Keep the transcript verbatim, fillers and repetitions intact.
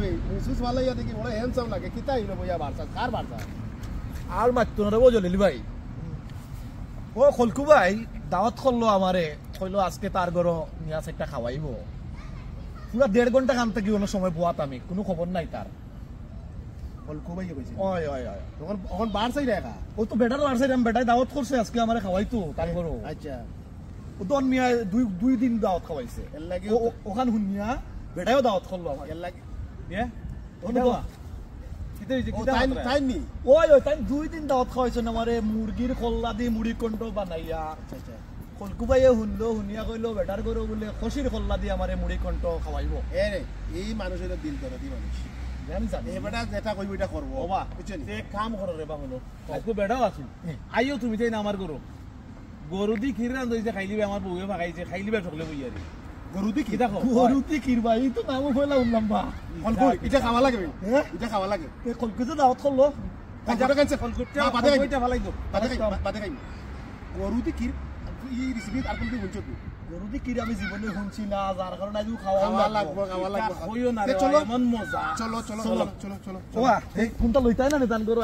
এই মুসুস ফালাইয়া দেখি বড় হ্যান্ডসাম লাগে, কিতা অইলো বইয়া বারসাত, কার বারসাত? আর মাততো না রে বো জলিল ভাই। ও খলকু ভাই দাওয়াত করলো আমারে, কইলো আজকে তার ঘরো নিয়া চাইরটা খাওয়াইবো। পুরা দেড় ঘন্টা খান থাকি অনো সময় বওয়াত আমি, কুনু খবর নাই তার। খলকু ভাই কইছে? অয়, অয়, অয়। তখন, তখন বারসাত রেখা। ও তো বেটার বারসাত, আমি বেটায় দাওয়াত করছে আজকে আমারে খাওয়াইতো তার ঘরো। আচ্ছা। ও দন মিয়া দুই, দুই দিন দাওয়াত খাওয়াইছে। এর লাগি ও, ও, ওখান হুনিয়া বেটায়ও দাওয়াত করলো আমার। এর লাগি ইয়ে? ও কিতা তো বা? কিতা হইছে? ও, কিতা তাই, মাতরা? তাই নি? ওই, ওই, তাই দুই দিন দাওয়াত খাওয়াইছে না আমারে, মুরগির খল্লা দি মুড়ি কণ্ঠ বানাইয়া। আচ্ছা, আচ্ছা। খলকু ভাইয়ে হুনলো, হুনিয়া কইলো, "বেটার ঘরো বুলে খসির খল্লা দি আমারে মুড়ি কণ্ঠ খাওয়াইবো।" এ রে, এই মানুষ অইলো দিল দরদি মানুষ। জানি, জানি। এ বেটা যেটা কইবো, এটা করবো। ও বা, বুঝছো নি? তে এক কাম করো রে বা, হুনো। খলকু বেটাও আছো। হুম। আইও তুমি তাই না আমার ঘরো। গরু দি ক্ষীর রান্ধইছে, খাইলিবে, আমার বউয়ে ফাকাইছে, খাইলিবে সকলে বইয়ারি। গরু দি ক্ষীর? কিতা কও? গরু দি ক্ষীর ভাই, এই তো নামও কইলা উঠলাম বা। খলকু, ইটা খাওয়া লাগে ভাই। হ্যাঁ? ইটা খাওয়া লাগে। এ খলকু যে দাওয়াত করলো। খলকুটা cancel। খলকুটা, না, বাদে খাইবো। খলকুটা ফালাই দাও। বাদে খাইবো, বাদে খাইবো। গরু দি ক্ষীর, ই recipe আর কোনদিন বলছো তুই? গরু দি ক্ষীর আমি জীবনে শুনছি না, যার কারণে আজ খাওয়া খাওয়া লাগবো। লাগবো, খাওয়া লাগবো। ইটা কইও না তে রে চলো। ভাই, এমন মজা। চলো, চলো, চলো। চলো, চলো, চলো, চলো। ওয়া, এই কোনটা লইতাই না, নিতান গরু?